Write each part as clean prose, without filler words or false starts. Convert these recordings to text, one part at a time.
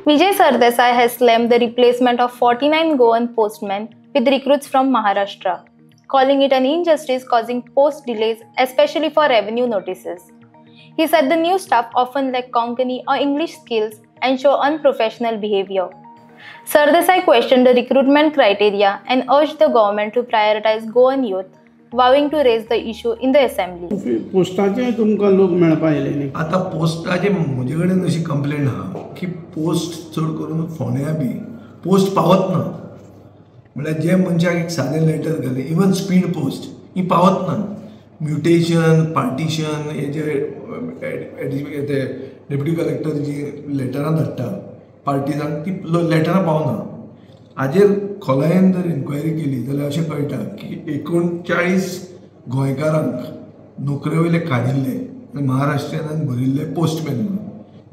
Vijay Sardesai has slammed the replacement of 49 Goan postmen with recruits from Maharashtra, calling it an injustice causing post delays, especially for revenue notices. He said the new staff often lack Konkani or English skills and show unprofessional behavior. Sardesai questioned the recruitment criteria and urged the government to prioritize Goan youth, vowing to raise the issue in the assembly. पोस्टाचे तुमकां लोक मेळपा येयले न्ही. आतां पोस्टाचे म्हजे कडेन अशी complain आहा की पोस्ट चड करून फोंड्या बी पोस्ट पावत ना. म्हळ्यार जे मनशाक एक सादें लेटर घालें, इवन स्पीड पोस्ट ही पावत ना. म्युटेशन, पार्टिशन हे जे ते डेप्युटी कलेक्टर जी लेटरां धाडटा पार्टिजांक, ती लेटरां पावना. हाजेर खोलायेन जर इन्क्वायरी केली जाल्यार अशें कळटा की 39 गोंयकारांक नोकरे वयले काडिल्ले आनी महाराष्ट्रीयनान भरिल्ले पोस्टमॅन म्हणून,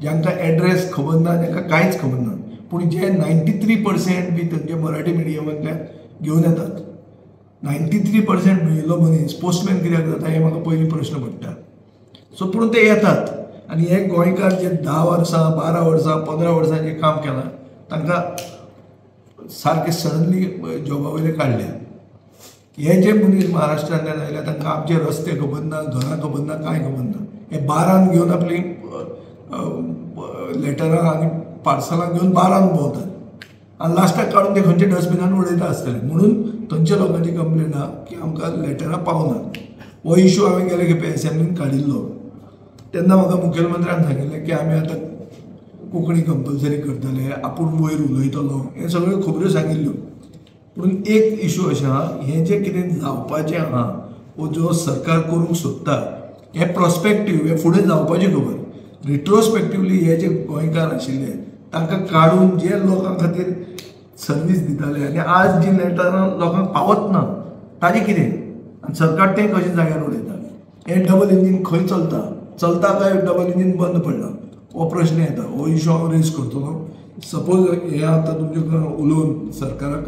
जांकां एड्रेस खबर ना, जांकां कांयच खबर ना, पूण जे 93% बी तांचे मराठी मिडियमांतल्यान घेवन येतात. 93% मेळिल्लो मनीस पोस्टमॅन कित्याक जाता हें म्हाका पयलीं प्रश्न पडटा. सो पूण ते येतात आनी हे गोंयकार जे 10 वर्सां, 12 वर्सां, 15 वर्सां जें काम केलां तांकां सारके सडनली जॉबा वयले काडल्या. हे जे मनीस महाराष्ट्रांतल्यान आयल्या तांकां आमचे रस्ते खबर ना, घरां खबर ना, कांय खबर ना. हे बारान घेवन आपली लेटरां आनी पार्सलां घेवन बारान भोंवतात आनी लास्टाक काडून ते खंयच्या डस्टबिनान उडयता आसतले. म्हणून थंयच्या लोकांची कंप्लेन आहा की आमकां लेटरां पावना. हो इशू हांवें गेले खेपे एसेंब्लीन काडिल्लो तेन्ना म्हाका मुखेलमंत्र्यान सांगिल्लें की आमी आतां कोंकणी कंपल्सरी करतले, आपूण वयर उलयतलो, हें सगळ्यो खबऱ्यो सांगिल्ल्यो. पूण एक इशू अशें आहा, हें जें कितें जावपाचें आहा वो जो सरकार करूंक सोदता हें प्रोस्पेक्टीव, हें फुडें जावपाची खबर. रिट्रोस्पेक्टिवली हे जे गोंयकार आशिल्ले तांकां काडून जे लोकां खातीर सर्वीस दिताले आनी आज जी लेटरां लोकांक पावत ना ताजें कितें, आनी सरकार तें कशें जाग्यार उडयता. हें डबल इंजीन खंय चलता, चलता काय डबल इंजीन बंद पडलां, हो प्रश्न येता. हो इशू हांव रेज करतलो. सपोज हें आतां तुमचे कडेन उलोवन सरकाराक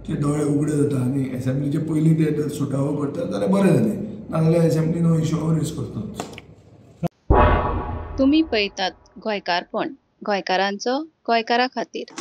जे दोळे उगडे जाता आनी एसेंब्लीचे पयलीं ते जर सुटावो करता जाल्यार बरें जालें, नाजाल्यार एसेंब्लीन हो इशू हांव रेज करतलो. तुमी पळयतात गोंयकारपण, गोंयकारांचो गोंयकारा खातीर.